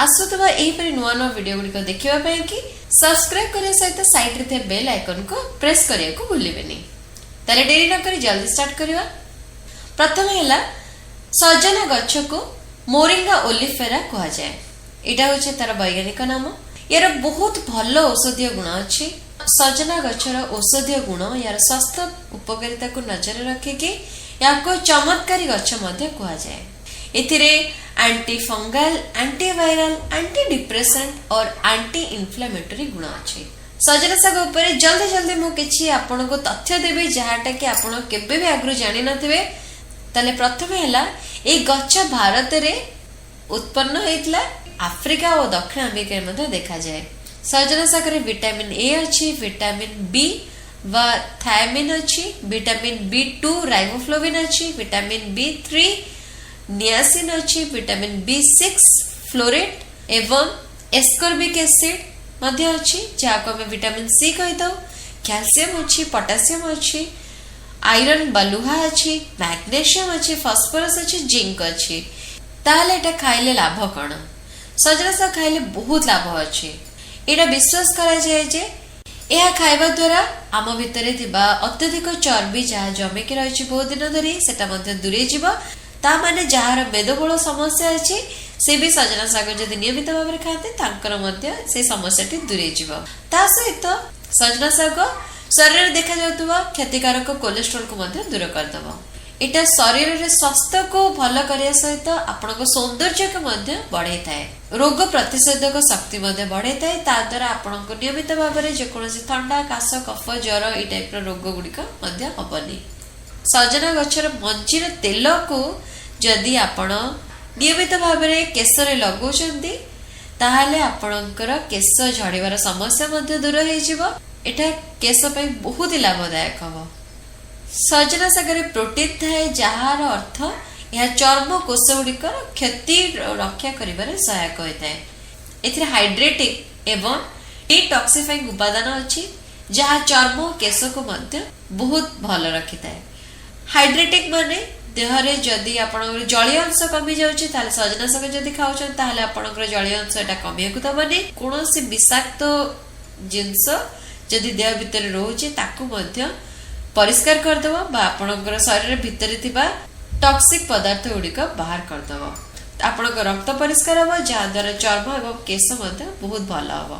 ଆସୁଥିବା ଏହିପରି ନୂଆ ନୂଆ ଭିଡ଼ିଓ ଗୁଡ଼ିକ ଦେଖିବା ପାଇଁ କି ସବସ୍କ୍ରାଇବ୍ କରିବା ସହିତ ସାଇଡ୍ରେ ଥିବା ବେଲ୍ ଆଇକନ୍କୁ ପ୍ରେସ୍ କରିବାକୁ ଭୁଲିବେନି। ତାହେଲେ ଡେରି ନକରି ଜଲ୍ଦି ଷ୍ଟାର୍ଟ କରିବା। ପ୍ରଥମେ ହେଲା, ସଜନା ଗଛକୁ ମୋରିଙ୍ଗା ଓଲିଫେରା କୁହାଯାଏ। ଏଇଟା ହେଉଛି ତାର ବୈଜ୍ଞାନିକ ନାମ। ୟାର ବହୁତ ଭଲ ଔଷଧୀୟ ଗୁଣ ଅଛି। ସଜନା ଗଛର ଔଷଧୀୟ ଗୁଣ, ୟାର ସ୍ୱାସ୍ଥ୍ୟ ଉପକାରିତାକୁ ନଜରରେ ରଖିକି ୟାକୁ ଚମତ୍କାରୀ ଗଛ ମଧ୍ୟ କୁହାଯାଏ। ଏଥିରେ ଆଣ୍ଟି ଫଙ୍ଗାଲ, ଆଣ୍ଟିଭାଇରାଲ, ଆଣ୍ଟି ଡିପ୍ରେସେଣ୍ଟ और ଆଣ୍ଟି ଇନଫ୍ଲାମେଟୋରୀ ଗୁଣ ଅଛି। ସଜନା ଶାଗ ଉପରେ ଜଲ୍ଦି ଜଲ୍ଦି ମୁଁ କିଛି ଆପଣଙ୍କୁ ତଥ୍ୟ ଦେବି, ଯାହାଟା କି ଆପଣ କେବେ ବି ଆଗରୁ ଜାଣିନଥିବେ। ତାହେଲେ ପ୍ରଥମେ ହେଲା, ଏଇ ଗଛ ଭାରତରେ ଉତ୍ପନ୍ନ ହେଇଥିଲା। ଆଫ୍ରିକା ଓ ଦକ୍ଷିଣ ଆମେରିକାରେ ମଧ୍ୟ ଦେଖାଯାଏ। ସଜନା ଶାଗରେ ଭିଟାମିନ୍ ଏ ଅଛି, ଭିଟାମିନ୍ ବି ବା ଥାୟାମିନ୍ ଅଛି, ଭିଟାମିନ୍ ବି 2 ରାଇବୋଫ୍ଲୋଭିନ୍ ଅଛି, ଭିଟାମିନ୍ ବି 3 ନିଆସିନ୍ ଅଛି, ଭିଟାମିନ୍ ବି 6 ଫୋଲେଟ୍ ଏବଂ ଏସ୍କର୍ବିକ୍ ଏସିଡ୍ ମଧ୍ୟ ଅଛି, ଯାହାକୁ ଆମେ ଭିଟାମିନ୍ ସି କହିଥାଉ। କ୍ୟାଲସିୟମ ଅଛି, ପଟାସିୟମ ଅଛି, ଆଇରନ୍ ବା ଲୁହା ଅଛି, ମ୍ୟାଗ୍ନେସିୟମ ଅଛି, ଫସ୍ଫରସ୍ ଅଛି, ଜିଙ୍କ ଅଛି। ତାହେଲେ ଏଇଟା ଖାଇଲେ ଲାଭ କ'ଣ? ସଜନା ଶାଗ ଖାଇଲେ ବହୁତ ଲାଭ ଅଛି। ଏଇଟା ବିଶ୍ୱାସ କରାଯାଏ ଯେ ଏହା ଖାଇବା ଦ୍ୱାରା ଆମ ଭିତରେ ଥିବା ଅତ୍ୟଧିକ ଚର୍ବି, ଯାହା ଜମିକି ରହିଛି ବହୁତ ଦିନ ଧରି, ସେଟା ମଧ୍ୟ ଦୂରେଇ ଯିବ। ତା ମାନେ ଯାହାର ମେଦବହୁଳ ସମସ୍ୟା ଅଛି, ସେ ବି ସଜନା ଶାଗ ଯଦି ନିୟମିତ ଭାବରେ ଖାଆନ୍ତି, ତାଙ୍କର ମଧ୍ୟ ସେ ସମସ୍ୟାଟି ଦୂରେଇ ଯିବ। ତା ସହିତ ସଜନା ଶାଗ ଶରୀରରେ ଦେଖାଯାଉଥିବା କ୍ଷତିକାରକ କୋଲେଷ୍ଟ୍ରଲକୁ ମଧ୍ୟ ଦୂର କରିଦେବ। ଏଇଟା ଶରୀରରେ ସ୍ୱାସ୍ଥ୍ୟକୁ ଭଲ କରିବା ସହିତ ଆପଣଙ୍କ ସୌନ୍ଦର୍ଯ୍ୟକୁ ମଧ୍ୟ ବଢେଇଥାଏ। ରୋଗ ପ୍ରତିଷେଧକ ଶକ୍ତି ମଧ୍ୟ ବଢେଇଥାଏ। ତା ଦ୍ୱାରା ଆପଣଙ୍କୁ ନିୟମିତ ଭାବରେ ଯେକୌଣସି ଥଣ୍ଡା, କାଶ, କଫ, ଜ୍ୱର, ଏଇ ଟାଇପର ରୋଗ ଗୁଡ଼ିକ ମଧ୍ୟ ହବନି। ସଜନା ଗଛର ମଞ୍ଜିର ତେଲକୁ ଯଦି ଆପଣ ନିୟମିତ ଭାବରେ କେଶରେ ଲଗାଉଛନ୍ତି, ତାହେଲେ ଆପଣଙ୍କର କେଶ ଝଡ଼ିବାର ସମସ୍ୟା ମଧ୍ୟ ଦୂର ହେଇଯିବ। ଏଇଟା କେଶ ପାଇଁ ବହୁତ ହି ଲାଭଦାୟକ ହବ। ସଜନା ଶାଗରେ ପ୍ରୋଟିନ୍ ଥାଏ, ଯାହାର ଅର୍ଥ ଏହା ଚର୍ମ କୋଷ ଗୁଡ଼ିକର କ୍ଷତି ରକ୍ଷା କରିବାରେ ସହାୟକ ହୋଇଥାଏ। ଏଥିରେ ହାଇଡ୍ରେଟିଂ ଏବଂ ଡିଟକ୍ସିଫାଇଂ ଉପାଦାନ ଅଛି, ଯାହା ଚର୍ମ ଓ କେଶକୁ ମଧ୍ୟ ବହୁତ ଭଲ ରଖିଥାଏ। ହାଇଡ୍ରେଟିଂ ମାନେ ଦେହରେ ଯଦି ଆପଣଙ୍କର ଜଳୀୟ ଅଂଶ କମି ଯାଉଛି, ତାହେଲେ ସଜନା ଶାଗ ଯଦି ଖାଉଛନ୍ତି, ତାହେଲେ ଆପଣଙ୍କର ଜଳୀୟ ଅଂଶ ଏଟା କମିବାକୁ ଦବନି। କୌଣସି ବିଷାକ୍ତ ଜିନିଷ ଯଦି ଦେହ ଭିତରେ ରହୁଛି, ତାକୁ ମଧ୍ୟ ପରିଷ୍କାର କରିଦେବ ବା ଆପଣଙ୍କର ଶରୀର ଭିତରେ ଥିବା ଟକ୍ସିକ ପଦାର୍ଥ ଗୁଡ଼ିକ ବାହାର କରିଦେବ। ଆପଣଙ୍କ ରକ୍ତ ପରିଷ୍କାର ହେବ, ଯାହାଦ୍ୱାରା ଚର୍ମ ଏବଂ କେଶ ମଧ୍ୟ ବହୁତ ଭଲ ହେବ।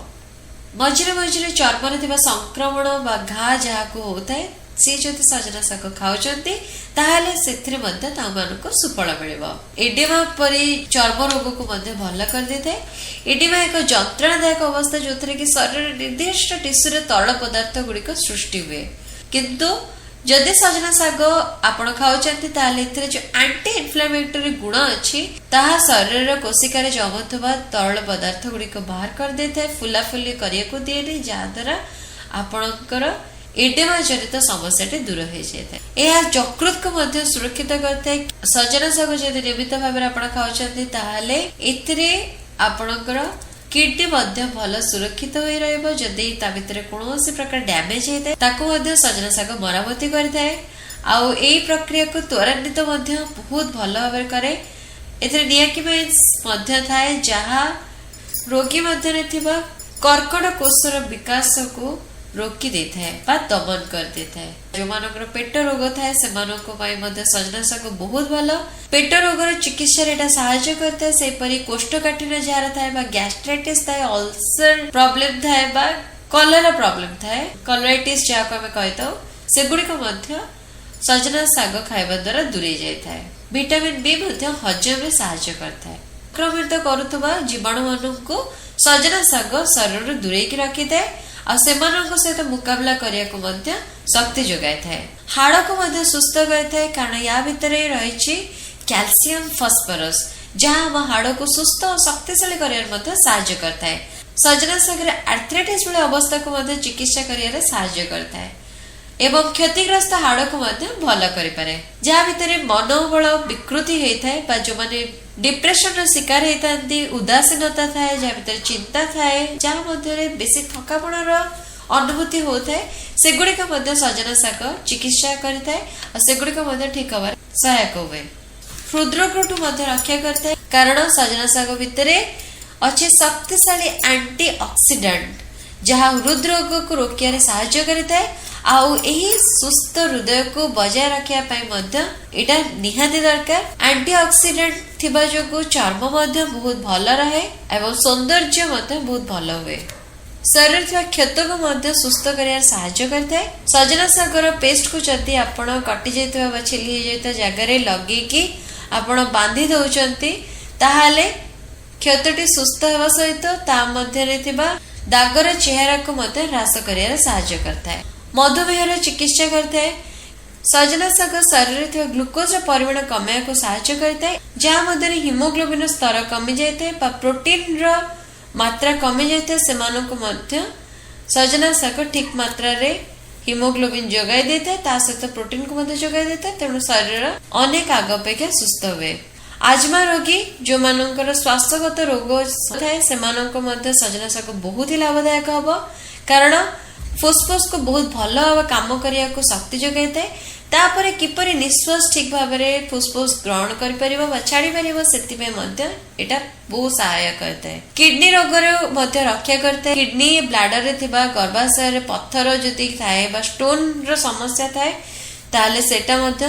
ମଝିରେ ମଝିରେ ଚର୍ମରେ ଥିବା ସଂକ୍ରମଣ ବା ଘା ଯାହାକୁ ହଉଥାଏ, ସେ ଯଦି ସଜନା ଶାଗ ଖାଉଛନ୍ତି, ତାହେଲେ ସେଥିରେ ମଧ୍ୟ ତାଙ୍କମାନଙ୍କୁ ସୁଫଳ ମିଳିବ। ଏଡିମା ପରି ଚର୍ମ ରୋଗକୁ ମଧ୍ୟ ଭଲ କରିଦେଇଥାଏ। ଏଡିମା ଏକ ଯନ୍ତ୍ରଣାଦାୟକ ଅବସ୍ଥା, ଯୋଉଥିରେ କି ଶରୀରର ନିର୍ଦ୍ଦିଷ୍ଟ ଟିସ୍ୟୁରେ ତରଳ ପଦାର୍ଥ ଗୁଡ଼ିକ ସୃଷ୍ଟି ହୁଏ। କିନ୍ତୁ ଯଦି ସଜନା ଶାଗ ଆପଣ ଖାଉଛନ୍ତି, ତାହେଲେ ଏଥିରେ ଯୋଉ ଆଣ୍ଟି ଇନଫ୍ଲାମେଟୋରୀ ଗୁଣ ଅଛି, ତାହା ଶରୀରର କୋଶିକାରେ ଜମୁଥିବା ତରଳ ପଦାର୍ଥ ଗୁଡ଼ିକ ବାହାର କରିଦେଇଥାଏ, ଫୁଲାଫୁଲି କରିବାକୁ ଦିଏନି, ଯାହାଦ୍ୱାରା ଆପଣଙ୍କର ଏଡେମା ଜନିତ ସମସ୍ୟାଟି ଦୂର ହେଇଯାଇଥାଏ। ଏହା ଯକୃତକୁ ମଧ୍ୟ ସୁରକ୍ଷିତ କରିଥାଏ। ସଜନା ଶାଗ ଯଦି ନିୟମିତ ଭାବରେ ଆପଣ ଖାଉଛନ୍ତି, ତାହେଲେ ଏଥିରେ ଆପଣଙ୍କର କିଡନୀ ମଧ୍ୟ ଭଲ ସୁରକ୍ଷିତ ହୋଇ ରହିବ। ଯଦି ତା ଭିତରେ କୌଣସି ପ୍ରକାର ଡ୍ୟାମେଜ ହେଇଥାଏ, ତାକୁ ମଧ୍ୟ ସଜନା ଶାଗ ମରାମତି କରିଥାଏ ଆଉ ଏଇ ପ୍ରକ୍ରିୟାକୁ ତ୍ୱରାନ୍ୱିତ ମଧ୍ୟ ବହୁତ ଭଲ ଭାବରେ କରେ। ଏଥିରେ ନିଆକିମାଇନ୍ସ ମଧ୍ୟ ଥାଏ, ଯାହା ରୋଗୀ ମଧ୍ୟରେ ଥିବା କର୍କଟ କୋଷର ବିକାଶକୁ ରୋକି ଦେଇଥାଏ ବା ଦମନ କରିଦେଇଥାଏ। ଯୋଉମାନଙ୍କର ପେଟ ରୋଗ ଥାଏ, ସେମାନଙ୍କ ପାଇଁ ମଧ୍ୟ ସଜନା ଶାଗ ବହୁତ ଭଲ। ପେଟ ରୋଗର ଚିକିତ୍ସାରେ ଏଇଟା ସାହାଯ୍ୟ କରିଥାଏ। ସେହିପରି କୋଷ୍ଠକାଠିନ୍ୟ ଯାହାର ଥାଏ ବା ଗ୍ୟାଷ୍ଟ୍ରାଇଟିସ୍ ଥାଏ, ଅଲସର ପ୍ରୋବ୍ଲେମ ଥାଏ ବା କଲରା ପ୍ରୋବ୍ଲେମ ଥାଏ, କଲରାଇଟିସ୍ ଯାହାକୁ ଆମେ କହିଥାଉ, ସେଗୁଡ଼ିକ ମଧ୍ୟ ସଜନା ଶାଗ ଖାଇବା ଦ୍ୱାରା ଦୂରେଇ ଯାଇଥାଏ। ଭିଟାମିନ୍ ବି ମଧ୍ୟ ହଜମରେ ସାହାଯ୍ୟ କରିଥାଏ। ସଂକ୍ରମିତ କରୁଥିବା ଜୀବାଣୁମାନଙ୍କୁ ସଜନା ଶାଗ ଶରୀରରୁ ଦୂରେଇକି ରଖିଥାଏ ଆଉ ସେମାନଙ୍କ ସହିତ ମୁକାବିଲା କରିବାକୁ ମଧ୍ୟ ଶକ୍ତି ଯୋଗାଇଥାଏ। ହାଡ଼କୁ ମଧ୍ୟ ସୁସ୍ଥ କରିଥାଏ, କାରଣ ୟା ଭିତରେ ରହିଛି କ୍ୟାଲସିୟମ, ଫସ୍ଫରସ୍, ଯାହା ଆମ ହାଡ଼କୁ ସୁସ୍ଥ ଓ ଶକ୍ତିଶାଳୀ କରିବାରେ ମଧ୍ୟ ସାହାଯ୍ୟ କରିଥାଏ। ସଜନା ଶାଗରେ ଆର୍ଥ୍ରାଇଟିସ୍ ଭଳି ଅବସ୍ଥାକୁ ମଧ୍ୟ ଚିକିତ୍ସା କରିବାରେ ସାହାଯ୍ୟ କରିଥାଏ ଏବଂ କ୍ଷତିଗ୍ରସ୍ତ ହାଡ଼କୁ ମଧ୍ୟ ଭଲ କରିପାରେ। ଯାହା ଭିତରେ ମନୋବଳ ବିକୃତି ହେଇଥାଏ ବା ଯୋଉମାନେ ଡିପ୍ରେସନର ଶିକାର ହେଇଥାନ୍ତି, ଉଦାସୀନତା ଥାଏ, ଯାହା ଭିତରେ ଚିନ୍ତା ଥାଏ, ଯାହା ମଧ୍ୟରେ ବେଶୀ ଥକାପଣର ଅନୁଭୂତି ହଉଥାଏ, ସେଗୁଡ଼ିକ ମଧ୍ୟ ସଜନା ଶାଗ ଚିକିତ୍ସା କରିଥାଏ ଆଉ ସେଗୁଡ଼ିକ ମଧ୍ୟ ଠିକ ହବାରେ ସହାୟକ ହୁଏ। ହୃଦରୋଗଠୁ ମଧ୍ୟ ରକ୍ଷା କରିଥାଏ, କାରଣ ସଜନା ଶାଗ ଭିତରେ ଅଛି ଶକ୍ତିଶାଳୀ ଆଣ୍ଟି ଅକ୍ସିଡାଣ୍ଟ, ଯାହା ହୃଦରୋଗକୁ ରୋକିବାରେ ସାହାଯ୍ୟ କରିଥାଏ। ଆଉ ଏହି ସୁସ୍ଥ ହୃଦୟକୁ ବଜାୟ ରଖିବା ପାଇଁ ମଧ୍ୟ ଏଇଟା ନିହାତି ଦରକାର। ଆଣ୍ଟି ଅକ୍ସିଡାଣ୍ଟ ଥିବା ଯୋଗୁଁ ଚର୍ମ ମଧ୍ୟ ବହୁତ ଭଲ ରହେ ଏବଂ ସୌନ୍ଦର୍ଯ୍ୟ ମଧ୍ୟ ବହୁତ ଭଲ ହୁଏ। ଶରୀରରେ ଥିବା କ୍ଷତକୁ ମଧ୍ୟ ସୁସ୍ଥ କରିବାରେ ସାହାଯ୍ୟ କରିଥାଏ। ସଜନା ଶାଗର ପେଷ୍ଟକୁ ଯଦି ଆପଣ କଟି ଯାଇଥିବା ବା ଛିଲି ହେଇଯାଇଥିବା ଜାଗାରେ ଲଗେଇକି ଆପଣ ବାନ୍ଧି ଦଉଛନ୍ତି, ତାହେଲେ କ୍ଷତଟି ସୁସ୍ଥ ହେବା ସହିତ ତା ମଧ୍ୟରେ ଥିବା ଦାଗର ଚେହେରାକୁ ମଧ୍ୟ ହ୍ରାସ କରିବାରେ ସାହାଯ୍ୟ କରିଥାଏ। ମଧୁମେହର ଚିକିତ୍ସା କରିଥାଏ। ସଜନା ଶାଗ ଶରୀରରେ ଥିବା ଗ୍ଲୁକୋଜର ପରିମାଣ କମାଇବାକୁ ସାହାଯ୍ୟ କରିଥାଏ। ଯାହା ମଧ୍ୟରେ ହିମୋଗ୍ଲୋବିନର ସ୍ତର କମିଯାଇଥାଏ ବା ପ୍ରୋଟିନର ମାତ୍ରା କମିଯାଇଥାଏ, ସେମାନଙ୍କୁ ମଧ୍ୟ ସଜନା ଶାଗ ଠିକ ମାତ୍ରାରେ ହିମୋଗ୍ଲୋବିନ ଯୋଗାଇ ଦେଇଥାଏ, ତା ସହିତ ପ୍ରୋଟିନକୁ ମଧ୍ୟ ଯୋଗାଇ ଦେଇଥାଏ। ତେଣୁ ଶରୀର ଅନେକ ଆଗ ଅପେକ୍ଷା ସୁସ୍ଥ ହୁଏ। ଆଜମା ରୋଗୀ, ଯେଉଁମାନଙ୍କର ଶ୍ୱାସଗତ ରୋଗ ଥାଏ, ସେମାନଙ୍କୁ ମଧ୍ୟ ସଜନା ଶାଗ ବହୁତ ହି ଲାଭଦାୟକ ହବ, କାରଣ ଫୁସଫୁସକୁ ବହୁତ ଭଲ ଭାବେ କାମ କରିବାକୁ ଶକ୍ତି ଯୋଗାଇଥାଏ। ତାପରେ କିପରି ନିଶ୍ୱାସ ଠିକ ଭାବରେ ଫୁସଫୁସ ଗ୍ରହଣ କରିପାରିବ ବା ଛାଡ଼ିପାରିବ, ସେଥିପାଇଁ ମଧ୍ୟ ଏଇଟା ବହୁତ ସହାୟକ କରିଥାଏ। କିଡନୀ ରୋଗରୁ ମଧ୍ୟ ରକ୍ଷା କରିଥାଏ। କିଡନୀ, ବ୍ଲାଡରରେ ଥିବା ଗର୍ଭାଶୟରେ ପଥର ଯଦି ଥାଏ ବା ଷ୍ଟୋନର ସମସ୍ୟା ଥାଏ, ତାହେଲେ ସେଇଟା ମଧ୍ୟ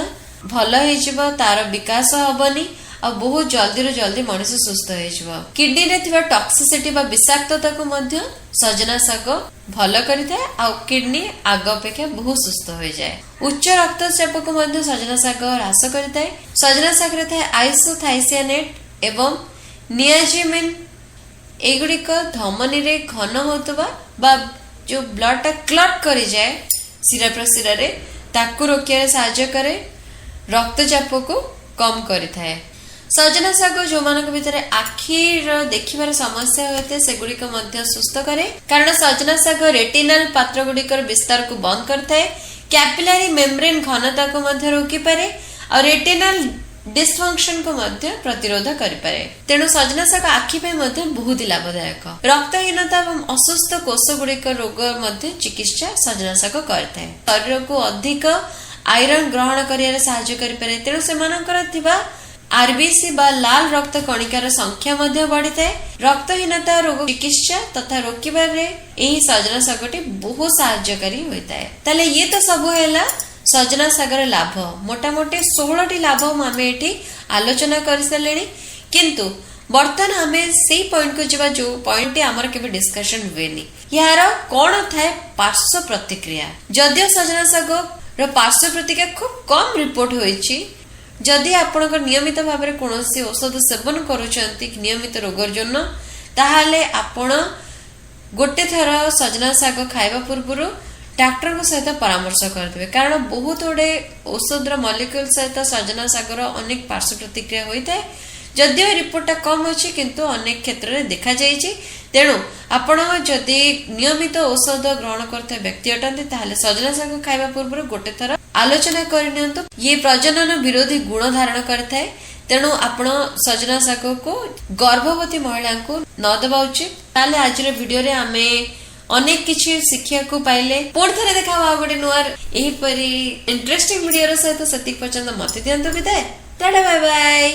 ଭଲ ହେଇଯିବ, ତାର ବିକାଶ ହବନି ଆଉ ବହୁତ ଜଲ୍ଦିରୁ ଜଲ୍ଦି ମଣିଷ ସୁସ୍ଥ ହେଇଯିବ। କିଡନୀରେ ଥିବା ଟକ୍ସିସିଟି ବା ବିଷାକ୍ତତାକୁ ମଧ୍ୟ ସଜନା ଶାଗ ଭଲ କରିଥାଏ ଆଉ କିଡନୀ ଆଗ ଅପେକ୍ଷା ବହୁତ ସୁସ୍ଥ ହୋଇଯାଏ। ଉଚ୍ଚ ରକ୍ତଚାପକୁ ମଧ୍ୟ ସଜନା ଶାଗ ହ୍ରାସ କରିଥାଏ। ସଜନା ଶାଗରେ ଥାଏ ଆଇସୋଥାଇସିଆନେଟ୍ ଏବଂ ନିଆଜିମିନ୍। ଏଇଗୁଡ଼ିକ ଧମନୀରେ ଘନ ହେଉଥିବା ବା ଯୋଉ ବ୍ଲଡଟା କ୍ଲଟ୍ କରିଯାଏ ଶିରା ପ୍ରଶିରାରେ, ତାକୁ ରୋକିବାରେ ସାହାଯ୍ୟ କରେ, ରକ୍ତଚାପକୁ କମ କରିଥାଏ। ସଜନା ଶାଗ ଯୋଉମାନଙ୍କ ଭିତରେ ଆଖିର ଦେଖିବାର ସମସ୍ୟା ହୋଇଥାଏ, ସେଗୁଡ଼ିକ ମଧ୍ୟ ସୁସ୍ଥ କରେ, କାରଣ ସଜନା ଶାଗ ରେଟିନାଲ ପାତ୍ର ଗୁଡ଼ିକର ବିସ୍ତାରକୁ ବନ୍ଦ କରିଥାଏ, କ୍ୟାପିଲାରୀ ମେମ୍ବ୍ରେନ୍ ଘନତାକୁ ମଧ୍ୟ ରୋକିପାରେ ଆଉ ରେଟିନାଲ ଡିସଫଙ୍କସନକୁ ମଧ୍ୟ ପ୍ରତିରୋଧ କରିପାରେ। ତେଣୁ ସଜନା ଶାଗ ଆଖି ପାଇଁ ମଧ୍ୟ ବହୁତ ଲାଭଦାୟକ। ରକ୍ତହୀନତା ଏବଂ ଅସୁସ୍ଥ କୋଷ ଗୁଡ଼ିକ ରୋଗ ମଧ୍ୟ ଚିକିତ୍ସା ସଜନା ଶାଗ କରିଥାଏ। ଶରୀରକୁ ଅଧିକ ଆଇରନ୍ ଗ୍ରହଣ କରିବାରେ ସାହାଯ୍ୟ କରିପାରେ। ତେଣୁ ସେମାନଙ୍କର ଥିବା ଆରବିସି ବା ଲାଲ ରକ୍ତ କଣିକାର ସଂଖ୍ୟା ମଧ୍ୟ ବଢିଥାଏ। ରକ୍ତହୀନତା ରୋଗ ଚିକିତ୍ସା ତଥା ରୋକିବାରେ ଏହି ସଜନା ଶାଗଟି ବହୁତ ସାହାଯ୍ୟକାରୀ ହୋଇଥାଏ। ତାହେଲେ ଇଏ ତ ସବୁ ହେଲା ସଜନା ଶାଗର ଲାଭ। ମୋଟାମୋଟି 16ଟି ଲାଭ ଆମେ ଏଠି ଆଲୋଚନା କରିସାରିଲେଣି। କିନ୍ତୁ ବର୍ତ୍ତମାନ ଆମେ ସେଇ ପଏଣ୍ଟକୁ ଯିବା, ଯୋଉ ପଏଣ୍ଟଟି ଆମର କେବେ ଡିସ୍କସନ ହୁଏନି। ଏହାର କଣ ଥାଏ ପାର୍ଶ୍ୱ ପ୍ରତିକ୍ରିୟା? ଯଦିଓ ସଜନା ଶାଗର ପାର୍ଶ୍ୱ ପ୍ରତିକ୍ରିୟା ଖୁବ କମ ରିପୋର୍ଟ ହୋଇଛି, ଯଦି ଆପଣଙ୍କ ନିୟମିତ ଭାବରେ କୌଣସି ଔଷଧ ସେବନ କରୁଛନ୍ତି ନିୟମିତ ରୋଗର ଜন্য, ତାହେଲେ ଆପଣ ଗୋଟେ ଥର ସଜନା ଶାଗ ଖାଇବା ପୂର୍ବରୁ ଡାକ୍ତରଙ୍କ ସହିତ ପରାମର୍ଶ କରିଦେବେ, କାରଣ ବହୁତ ଗୁଡେ ଔଷଧର ମଲିକ୍ୟୁଲ ସହିତ ସଜନା ଶାଗର ଅନେକ ପାର୍ଶ୍ୱ ପ୍ରତିକ୍ରିୟା ହୋଇଥାଏ। ଯଦିଓ ରିପୋର୍ଟଟା କମ ଅଛି, କିନ୍ତୁ ଅନେକ କ୍ଷେତ୍ରରେ ଦେଖାଯାଇଛି। ତେଣୁ ଆପଣ ଯଦି ନିୟମିତ ଔଷଧ ଗ୍ରହଣ କରୁଥିବା ବ୍ୟକ୍ତି ଅଟନ୍ତି, ତାହେଲେ ସଜନା ଶାଗ ଖାଇବା ପୂର୍ବରୁ ଗୋଟେ ଥର ଆଲୋଚନା କରିନିଅନ୍ତୁ। ଇଏ ପ୍ରଜନନ ବିରୋଧୀ ଗୁଣ ଧାରଣ କରିଥାଏ। ତେଣୁ ଆପଣ ସଜନା ଶାଗକୁ ଗର୍ଭବତୀ ମହିଳାଙ୍କୁ ନ ଦେବା ଉଚିତ। ତାହେଲେ ଆଜିର ଭିଡିଓରେ ଆମେ ଅନେକ କିଛି ଶିଖିବାକୁ ପାଇଲେ। ପୁଣି ଥରେ ଦେଖା ହବ ଆଉ ଗୋଟେ ନୂଆ ଏହିପରି ଇଣ୍ଟରେଷ୍ଟିଂ ଭିଡିଓର ସହିତ। ସେତିକି ପର୍ଯ୍ୟନ୍ତ ମତେ ଦିଅନ୍ତୁ ବିଦାୟ। Tata, bye bye.